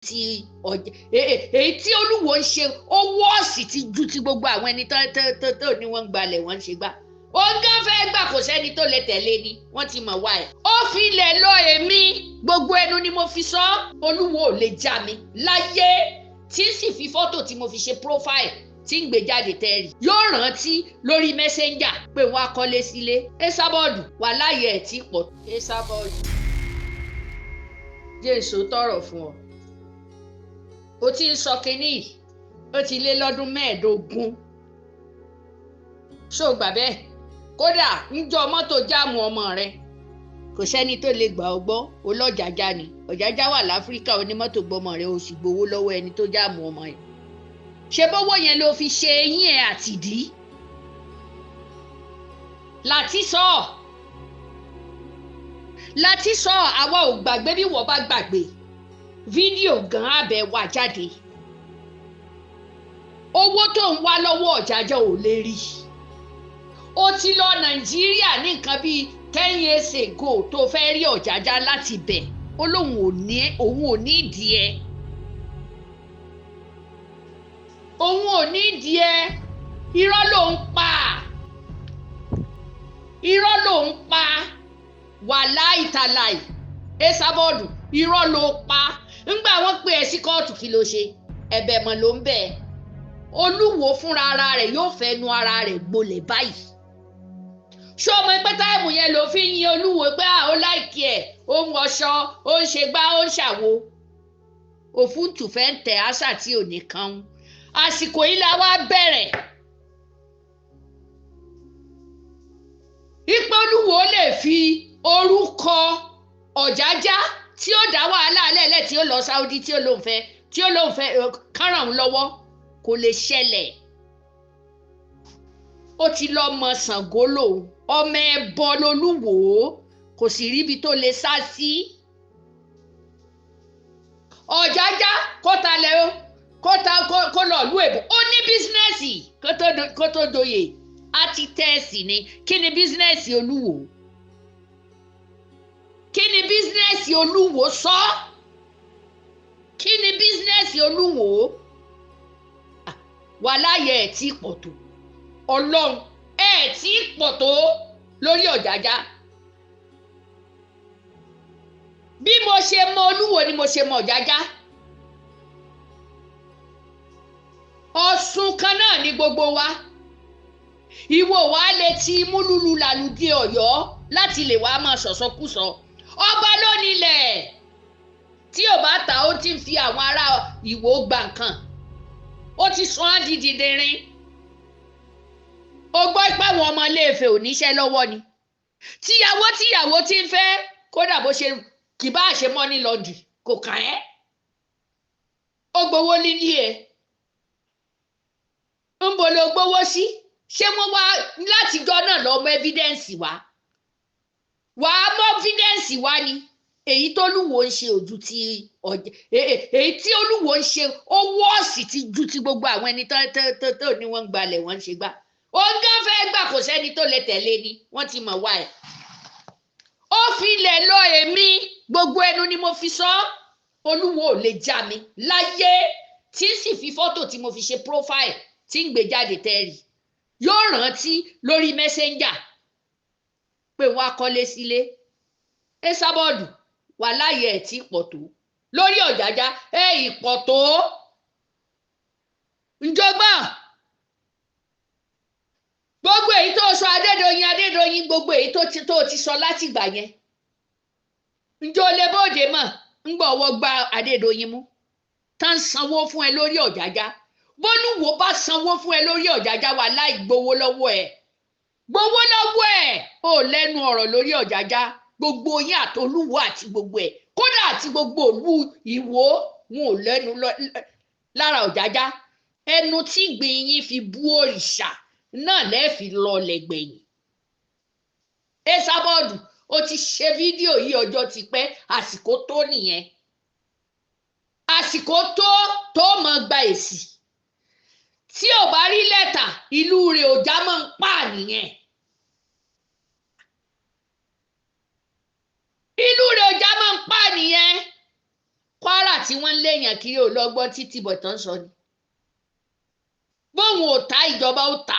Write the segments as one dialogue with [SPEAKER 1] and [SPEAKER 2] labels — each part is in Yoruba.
[SPEAKER 1] Ti ọjà èyí tí Olúwo ń ṣe, ó wọ́ọ̀sì ti ju ti gbogbo àwọn ẹni tó tó tó tó ní wọ́n ń gbalẹ̀, wọ́n ń ṣe gbá. Òun gan fẹ́ gbà, kò sẹ́ni tó lè tẹ̀lé ni, wọ́n ti mọ̀ wá ẹ̀. Ó fi ilẹ̀ lọ èmi, gbogbo ẹnu ni mo fi sọ, Olúwo ò lè já mi láyé, tí sì fi fọ́tò tí mo fi ṣe profile tí ń gbé jáde tẹ́rì. Yóò rántí lórí Messenger pé wọ́n á kọ́lé sílé. Esabod wà láyé ẹ̀ tí pọ̀. Esabod, jésù tọrọ fún ọ. O ti ń sọ kínní yìí, ó ti lé lọ́dún 15. Ṣó gbà bẹ́ẹ̀? Kódà ńjọ mọ́tò jáàmù ọmọ rẹ, kò sẹ́ni tó lè gbà ọ́ gbọ́. Olọ́jàjà ni Ọ̀jájá wà láfíríkà, onímọ́tò gbọmọ rẹ, o sì gbowó lọ́wọ́ ẹni tó jáàmù ọmọ ẹ̀. Ṣe bówó yẹn ló fi ṣe eyín ẹ̀ àtìdí láti sọ, láti sọ. Àwa ò gbàgbé. Bí wọ́n bá gbàgbé, fídíò gan abẹ wà jáde. Owó tó ń wá lọ́wọ́ Ọ̀jájá ò lè rí. Ó ti lọ Nàìjíríà ní nǹkan bíi 10 years ago tó fẹ́ rí Ọ̀jájá láti bẹ̀. Ó lóun ò ní, òun ò ní ìdí ẹ, òun ò ní ìdí ẹ. Irọ́ ló ń pa, irọ́ ló ń pa. Wàláì tàláì, Esabod, irọ́ ló pa. Ńgbà wọ́n pè ẹ́ sí kóòtù, kí ló ṣe? Ẹ̀bẹ̀ mọ̀ ló ń bẹ̀. Olúwo fúnra ara rẹ̀ yóò fẹnu ara rẹ̀ gbolẹ̀ báyìí. Ṣé ọmọ ẹgbẹ́ táìmù yẹn ló fi ń yin Olúwo pé ó láìkí ẹ̀, ó ń wọṣọ, ó ń ṣe gbá, ó ń ṣàwo? Òfúntù fẹ́ ń tẹ̀ àṣà tí ò ní kan. Àsìkò yìí la wá bẹ̀rẹ̀. Ipò Olúwo lè fi orúkọ Ọ̀jájá tí ó dá wàhálà lẹ́lẹ̀, tí ó lọ Saudi, tí ó lóun fẹ́ káràn òun lọ́wọ́, kò lè ṣẹlẹ̀. Ó ti lọ mọ Ṣàngó lòun, ọmọ ẹbọ lolúwo, kò sì ríbi tó lè sá sí. Ọ̀jájá kó talẹ̀ o, kó ta, kó lọ ìlú èbó. Ó ní business kó tó joyè architect ni. Kí ni business Olúwo? Kí ni business Olúwo sọ? Kí ni business Olúwo? Wà láyé ẹ̀ tí pọ̀ tó, Ọlọ́run ẹ̀ tí pọ̀ tó lórí Ọ̀jájá. Bí mo ṣe mọ Olúwo ni mo ṣe mọ Ọ̀jájá. Ọ̀ṣun kan náà ni gbogbo wa. Ìwọ wa lè ti múlùlù làlùdí Ọ̀yọ́ láti lè wá máa sọ̀sọ́kùsọ. Ọba ló nílẹ̀, tí ò bá ta, ó ti ń fi àwọn ará Ìwó gba nǹkan, ó ti sọ á di dìndìnrín. Ó gbọ́ pé àwọn ọmọ Iléèfẹ̀ ò níṣẹ́ lọ́wọ́ ni. Tíyàwó tíyàwó ti ń fẹ́, kódà bó ṣe kì bá ṣe money laundry, kò kàn ẹ́. Ó gbowó nílé ẹ̀, ń bo ló gbowó sí? Ṣé wọ́n wá látijọ́ náà lọ mọ evidence wá? Wàá mọ evidence wá ni. Èyí tó Olúwo ń ṣe ojú ti ọjà, èyí tí Olúwo ń ṣe, ó wọ́ọ̀sì ti ju ti gbogbo àwọn ẹni tó tó tó tó ní wọ́n ń gbalẹ̀, wọ́n ń ṣe gbá. Òun gan fẹ́ gbà, kò sẹ́ni tó lè tẹ̀lé ni, wọ́n ti mọ̀ wá ẹ̀. Ó fi ilẹ̀ lọ èmi, gbogbo ẹnu ni mo fi sọ, Olúwo ò lè já mi láyé, tí sì fi fọ́tò tí mo fi ṣe profile tí ń gbé jáde tẹ́rì. Yóò rántí lórí Messenger pé wọ́n á kọ́lé sílé. Esabod, wà láyé ẹ̀ tí pọ̀ tó lórí Ọ̀jájá ẹ̀ ìpọ̀ tó. Njọgbọ́n gbogbo èyí tó sọ, Adédoyin, Adédoyin, gbogbo èyí tó ti sọ látìgbà yẹn, njó lè bóde mọ̀ ń gbọ́ ọwọ́ gba Adédoyin mú tá ń sanwó fún ẹ lórí Ọ̀jájá. Bólúwo bá sanwó fún ẹ lórí Ọ̀jájá, wà láì gbowó lọ́wọ́ ẹ, gbowó lọ́wọ́ ẹ. Ò lẹ́nu ọ̀rọ̀ lórí Ọ̀jájá. Gbogbo yín àtolúwo àti gbogbo ẹ, kódà àti gbogbo òlu Ìwó, wọn ò lẹ́nu lára Ọ̀jájá. Ẹnu tí gbìn yín fi bú òrìṣà náà lẹ́ẹ̀fi lọ lẹ́gbẹ̀yìn. Esabod, ó ti ṣe fídíò yìí, ọjọ́ ti pẹ́. Àsìkò tó nìyẹn, àsìkò tó tó mọ̀ gba èsì. Tí ò bá rí lẹ́tà, ìlú rẹ̀ ò já mọ́ ń pa nìyẹn. Ìlú rẹ̀ ò já mọ́ ń pa nìyẹn. Kó Kwara tí wọ́n ń léèyàn kiri ò lọ́gbọ́n títí bọ̀tán sọ ni. Bóun ò ta, ìjọba ó ta.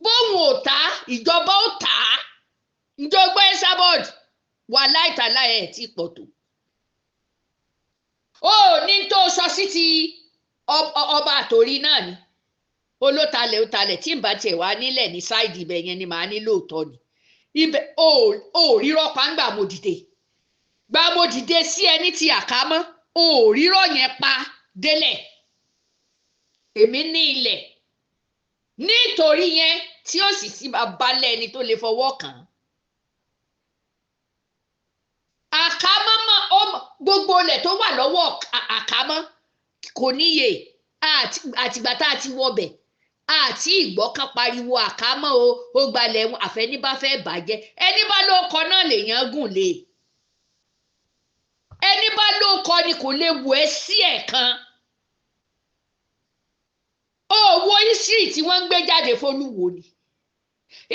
[SPEAKER 1] Bóun ò ta, ìjọba ó ta. Ìjọba Esabod wà láìtàláì ẹ̀ tí pọ̀ tó. Ó ní tó sọ sí ti ọba àtòrí náà ni. Olótalẹ̀ ó talẹ̀ tí ń bá tiẹ̀ wá nílẹ̀ ní sáìdì ibẹ̀ yẹn ni màá ní lóòótọ́ ni. Ibẹ̀ ò rírọ́ pa ń gbà mo dìde. Gbà mo dìde sí ẹni tí àkámọ́, ò rírọ́ yẹn pa délẹ̀. Èmi ní ilẹ̀ nítorí yẹn tí ó sì sí balẹ̀ ẹni tó lè fọwọ́ kàn án. Àkámọ́ mọ́ gbogbo ilẹ̀ tó wà lọ́wọ́ àkámọ́ kò níye. Àtìgbà tá a ti wọbẹ̀ àti ìgbọ́kàn pariwo àkámọ́ o, ó gbalẹ̀ àfẹ́ní bá fẹ́ bàjẹ́. Ẹni bá ló kọ náà lèèyàn gùn lé. Ẹni bá ló kọ ni kò lè wù ẹ́ sí ẹ̀kan. Owó ìsírì tí wọ́n ń gbé jáde f'Olúwo ni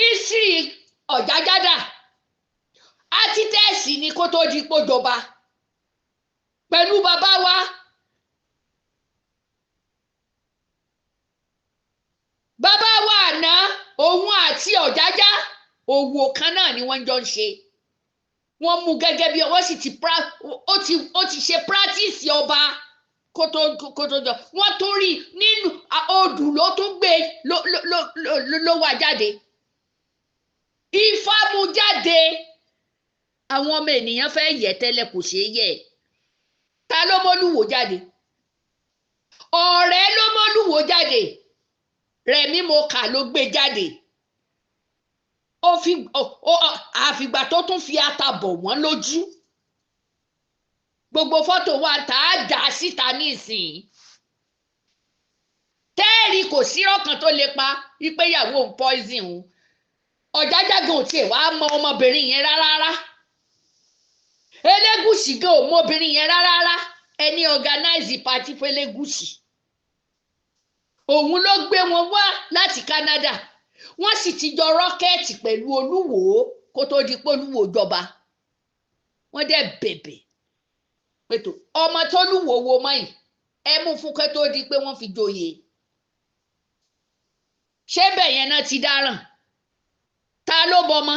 [SPEAKER 1] ìsírì Ọ̀jájádà átítẹ́ẹ̀sì ni kó tó di pójọba pẹ̀lú bàbá wa. Bàbá wa àná òun àti Ọ̀jájá òwò kan náà ni wọ́n jọ ń ṣe. Wọ́n mú gẹ́gẹ́ bí wọ́n sì ti ó ti ṣe pírátìsì ọba kó tó jọ. Wọ́n tún rí nínú odù ló tún gbé ló wá jáde. Ifá mú jáde. Àwọn ọmọ ènìyàn fẹ́ yẹ tẹ́lẹ̀ kò ṣeé yẹ. Ta ló mọ́lúwo jáde? Ọ̀rẹ́ ló mọ́lúwo jáde. Rẹ̀mí Mọ́kà ló gbé jáde. Àfìgbà tó tún fi ata bọ̀ wọ́n lójú. Gbogbo fọ́tò wa tá a dà síta nísìnyí. Tẹ́ẹ̀rì kò sí ọ̀kan tó lè pa wípé ìyàwó òun poison òun. Ọ̀jájá gan ò tiẹ̀ wá mọ ọmọbìnrin yẹn rárá. Elégùṣì gan ò mọ obìnrin yẹn rárá. Ẹni organize party fún Elégùṣì. Òun ló gbé wọn wá láti Canada. Wọ́n sì ti jọ rọ́kẹ́ẹ̀tì pẹ̀lú Olúwo kó tó di pé Olúwo jọba. Wọ́n dẹ̀ bẹ̀bẹ̀ pẹ̀tò ọmọ tólúwo wo mọ́ yìí ẹ mú fún kó tó di pé wọ́n fi joyè. Ṣé bẹ́ẹ̀ yẹn náà ti dáràn? Ta ló bọmọ?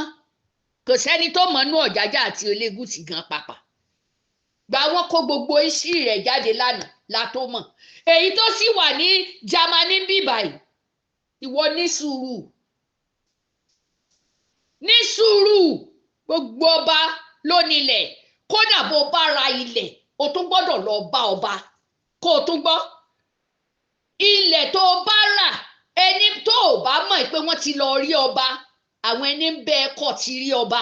[SPEAKER 1] Kò sẹ́ni tó mọ̀ nú Ọ̀jájá àti Elégùṣì gan pàpà. Gba wọn kó gbogbo iṣẹ́ rẹ̀ jáde lánàá la tó mọ̀. Èyí tó sì wà ní Jámánì bíbáyìí, ìwọ ní sùúrù. Ní sùúrù, gbogbo ọba ló nílẹ̀. Kódà bó bá ra ilẹ̀, o tún gbọ́dọ̀ lọ bá ọba kó o tún gbọ́. Ilẹ̀ tó o bá rà, ẹni tó o bá mọ̀ pé wọ́n ti lọ rí ọba, àwọn ẹni ń bẹ ẹ̀kọ́ ti rí ọba.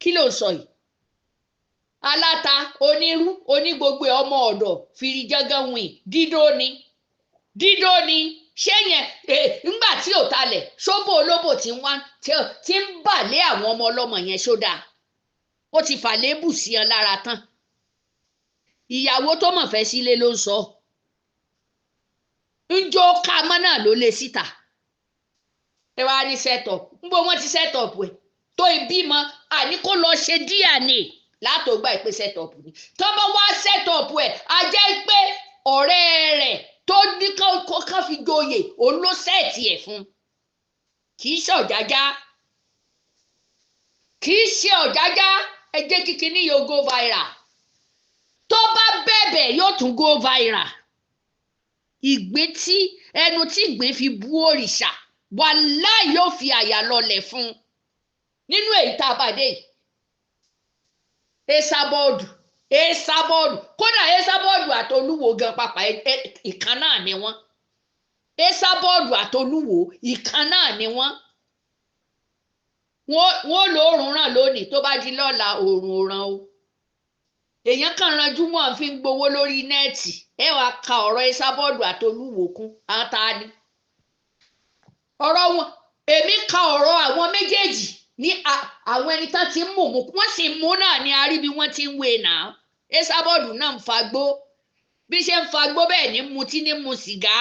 [SPEAKER 1] Kí ló ń sọ yìí? Aláta, onírú, onígbogbo ọmọ ọ̀dọ̀, fìrí jẹ́gẹ́ wìn, dídó ni. Dídó ni. Ṣé yẹn ńgbà tí ò talẹ̀, ṣóbò olóbò tí ń wá tí ń bà lé àwọn ọmọ ọlọ́mọ yẹn ṣódà. Ó ti fà lébù sí ọ lára tán. Ìyàwó tó mọ̀ fẹ́ sílé ló ń sọ. Njó ka mọ́ náà ló lé síta. Ẹ wá ní set-up. Ńbo wọ́n ti set-up ẹ̀ tó ìbímọ àní kó lọ ṣe DNA látògbà ìpè set-up ni. Tó bá wá set-up ẹ̀, a jẹ́ pé ọ̀rẹ́ rẹ̀ tó ní kán fi joyè òun ló sẹ́ẹ̀tì ẹ̀ fún. Kì í ṣe Ọ̀jájá. Kì í ṣe Ọ̀jájá. Ẹ jẹ́ kí kinní yóò go viral. Tó bá bẹ̀bẹ̀ yóò tún go viral. Ìgbín tí ẹnu tí ìgbín fi bú òrìṣà wàláì yóò fi àyà lọlẹ̀ fún un. Nínú èyí tá a bá dé yìí. Esabod, Esabod, kódà Esabod àtolúwo gan pàpà ìkan náà ni wọ́n. Esabod àtolúwo ìkan náà ni wọ́n. Wọ́n lo oòrùn ràn lónìí tó bá di lọ́la oòrùn ò ràn o. Èèyàn kan ranjú mọ́ fi ń gbowó lórí nẹ́ẹ̀tì. Ẹ wàá ka ọ̀rọ̀ Esabod àtolúwo kún ata ni. Ọ̀rọ̀ wọn, èmi ka ọ̀rọ̀ àwọn méjèèjì ní àwọn ẹni tán ti ń mú mú wọ́n sì mú náà ní arí bí wọ́n ti ń wé náà. Esabod náà ń fagbó. Bí ṣe ń fagbó bẹ́ẹ̀ ní mutí ní mu sìgá.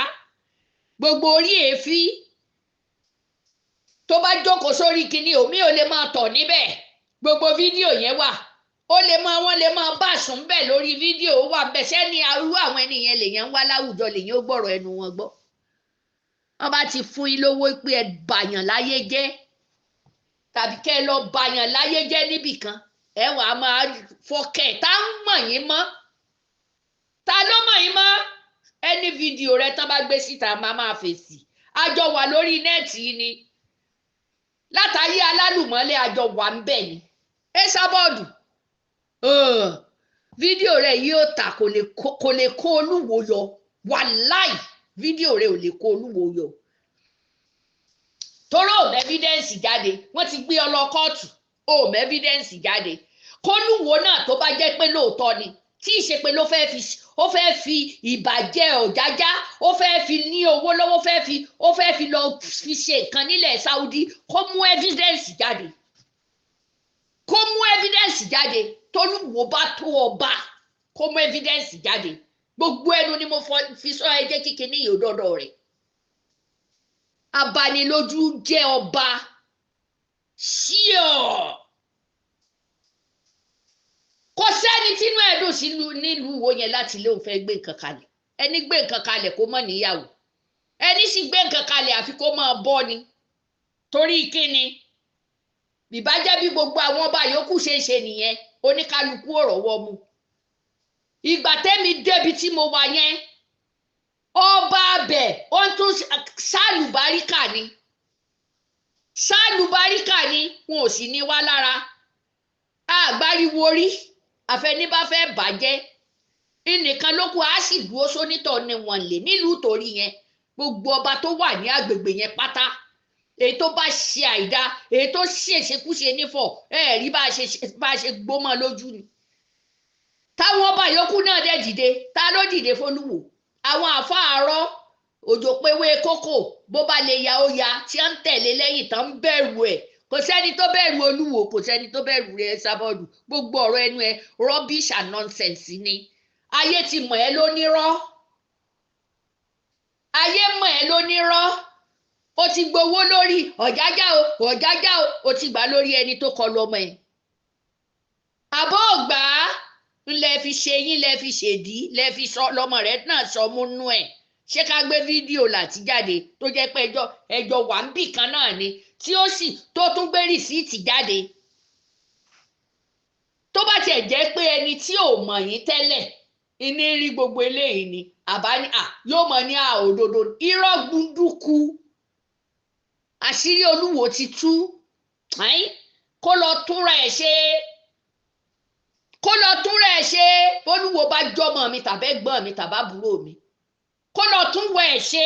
[SPEAKER 1] Gbogbo orí èéfín. Tó bá jókòó sórí kinní omi ò lè máa tọ̀ níbẹ̀. Gbogbo fídíò yẹn wà, ó lè mọ, wọn lè mọ bá sùn bẹ́ẹ̀ lórí fídíò, ó wà bẹ́ẹ̀. Sẹ́ni irú àwọn ẹni yẹn lèyàn ń wá láwùjọ, lèyàn ó gbọ́rọ̀ ẹnu wọn gbọ́. Wọ́n bá ti fún yín lówó pé ẹ bàyàn láyé jẹ́ tàbí kẹ́ ẹ lọ bàyàn láyé jẹ́ níbìkan, ẹ wà á máa fọkẹ̀. Tá ń mọ̀ yín mọ́? Ta ló mọ̀ yín mọ́? Ẹni fídíò rẹ tán bá gbé síta, máa fèsì. Àjọ wà lórí net yìí ni látàyé alálùmọ́lẹ̀, àjọ wà ń bẹ̀ ni. Esabod, fídíò rẹ yìí ó tà, kò lè kó Olúwo yọ. Wàláì, fídíò rẹ ò lè kó Olúwo yọ toró ò evidence jáde. Wọ́n ti gbé ọ lọ kóòtù, ò evidence jáde. Kólúwo náà, tó bá jẹ́ pé lóòótọ́ ni, tí ì ṣe pé ló fẹ́ fi, ó fẹ́ fi ìbàjẹ́ Ọ̀jájá, ó fẹ́ fi ní owó lọ́wọ́, ó fẹ́ fi lọ fi ṣe nǹkan nílẹ̀ Saudi, kó mú evidence jáde, kó mú evidence jáde. Tólúwo bá tó ọba, kó mú evidence jáde. Gbogbo ẹnu ni mo fi sọ. Ẹ jẹ́ kíkiní yìí ó dọ́dọ̀ rẹ̀. Abanilójú jẹ́ ọba ṣíọ. Kò sẹ́ni tínú ẹ̀ dùn sílùú nílùú wo yẹn láti lé òun fẹ́ gbé nǹkan kalẹ̀. Ẹni gbé nǹkan kalẹ̀, kó mọ̀ níyàwó. Ẹni sì gbé nǹkan kalẹ̀, àfi kó máa bọ́ ni. Torí kíni? Bìbájẹ́ bí gbogbo àwọn ọba yòókù ṣe ń ṣe nìyẹn, oníkálukú ọ̀rọ̀ wọ́ mu. Ìgbà tẹ́mi débi tí mo wà yẹn, ọba abẹ ó ń tún sálùbáríkà ni, sálùbáríkà ni. Wọn ò sì ní wá lára àgbáríwo rí. Àfẹnibá fẹ́ bàjẹ́ ìnìkan ló kù, á sì dúró sónítọ̀ ni wọ́n lè nílùú. Torí yẹn, gbogbo ọba tó wà ní agbègbè yẹn pátá, èyí tó bá ṣe àìda, èyí tó ṣèṣekúṣe nífọ̀, ẹ rí bá a ṣe gbómọ lójú ni. Táwọn ọba yòókù náà dẹ̀ dìde. Ta ló dìde f'Olúwo? Àwọn àfáàárọ̀ òjò péwé kókò, bó bá lè ya ó ya, tí wọ́n ń tẹ̀lé lẹ́yìn tán ń bẹ̀rù ẹ̀. Kò sẹ́ni tó bẹ̀rù Olúwo, kò sẹ́ni tó bẹ̀rù rẹ̀. Esabod, gbogbo ọ̀rọ̀ ẹnu ẹ, rubbish and nonsense ni. Ayé ti mọ̀ ẹ́ lónírọ́, ayé mọ̀ ẹ́ lónírọ́. O ti gbowó lórí Ọ̀jájá o, Ọ̀jájá o. O ti gbà lórí ẹni tó kọlu ọmọ ẹ̀. Àbọ̀ ògbà ńlẹ̀ fi ṣe yín, lẹ fi ṣèdí, lẹ fi sọ lọmọ rẹ náà sọ múnú ẹ̀. Ṣé ká gbé fídíò láti jáde tó jẹ́ pé ẹjọ́ wà ń bì kan náà ni, tí ó sì tó tún gbé receipt jáde? Tó bá tiẹ̀ jẹ́ pé ẹni tí ò mọ̀ yín tẹ́lẹ̀ ní rí gbogbo eléyìí ni, àbá ní à yóò mọ̀ ní à òdodo. Irọ́ gbunduku. Àṣírí Olúwo ti tú. Kó lọ túnra ẹ̀ ṣe, kó lọ túnra ẹ̀ ṣe. Olúwo bá jọmọ mi tàbí ẹ̀gbọ́n mi tàbí àbúrò mi, kó lọ tún wọ ẹ̀ ṣe.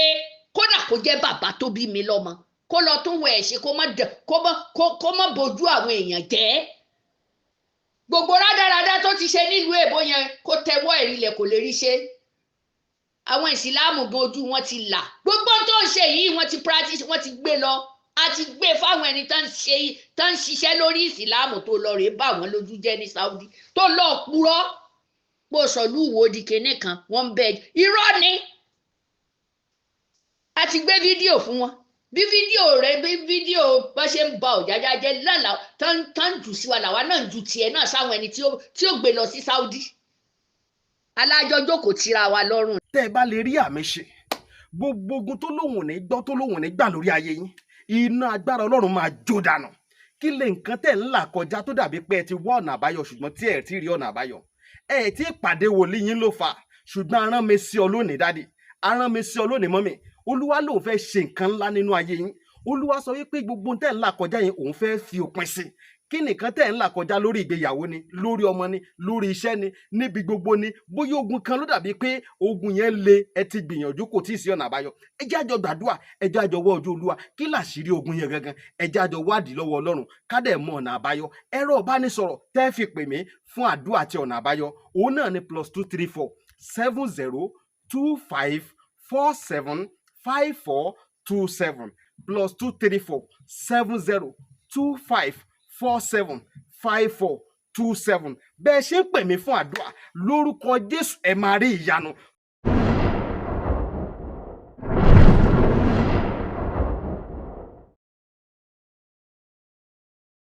[SPEAKER 1] Kódà kó jẹ́ bàbá tó bí mi lọ́mọ, kó lọ tún wọ ẹ̀ ṣe, kó má bójú àwọn èèyàn jẹ́. Gbogbo rádaràda tó ti ṣe nílùú èbó yẹn, kó tẹwọ́ ìrìlẹ̀, kò lè rí ṣe. Àwọn ìsìláàmù gan, ojú wọn ti là. Gbogbo tó ń ṣe yìí, wọ́n ti practice, wọ́n ti gbé lọ, a ti gbé fáwọn ẹni tó ń ṣe, tó ń ṣiṣẹ́ lórí ìsìláàmù. Tó lọ rèé bá wọn lójú jẹ́ ní Saudi, tó lọ purọ́ pò sọ̀lú ìwò di kinní kan, wọ́n ń bẹ. Irọ́ ni. A ti gbé fídíò fún wọn, bí fídíò rẹ, bí fídíò bá ṣe ń ba Ọ̀jájá jẹ́ lálà tán jù sí wa, làwa náà ń ju tiẹ̀ náà sáwọn ẹni tí ó gbé lọ sí Saudi. Alájọ jókòó tira wa lọ́rùn.
[SPEAKER 2] Tẹ́ ẹ bá lè rí àmì ṣe, gbogbo ogun tó lóhùn ní gbọ́, tó lóhùn ní gbà lórí ayé yín, iná agbára Ọlọ́run máa jó dànù. Kí lè nǹkan tẹ̀ ń là kọjá tó dàbí pé ẹ ti wá ọ̀nà àbáyọ, ṣùgbọ́n tí ẹ ti rí ọ̀nà àbáyọ? Ẹ ti pàdé wòlíì yín ló fà. Ṣùgbọ́n arán mi sí ọ lónìí, daddy, arán mi sí ọ lónìí, mummy. Olúwa lòun fẹ́ ṣe nǹkan ńlá nínú ayé yín. Olúwa sọ wípé gbogbo tẹ̀ ń là kọjá yẹn, òun fẹ́ fi òpin sí. Kí nìkan tẹ̀ ń là kọjá? Lórí ìgbéyàwó ni, lórí ọmọ ni, lórí iṣẹ́ ni, níbi gbogbo ni. Bóyá ogun kan ló dàbí pé ogun yẹn le, ẹ ti gbìyànjú, kò tí ì sí ọ̀nà àbáyọ. Ẹ jẹ́ àjọ gbàdúrà, ẹ jẹ́ àjọ wọ́ ojú Olúwa. Kí làṣírí ogun yẹn gangan? Ẹ jẹ́ àjọ wádìí lọ́wọ́ Ọlọ́run, ká dẹ̀ mọ ọ̀nà àbáyọ. Ẹ̀rọ ìbánisọ̀rọ̀ tẹ́ fi pè mí fún àdúrà àti ọ̀nà àbáyọ, òun náà ni +234 70 25 47 54 27, +234 70 25 47 54 27. Bẹ́ẹ̀ ṣe ń pè mí fún àdúrà, lórúkọ Jésù, ẹ máa rí ìyanu.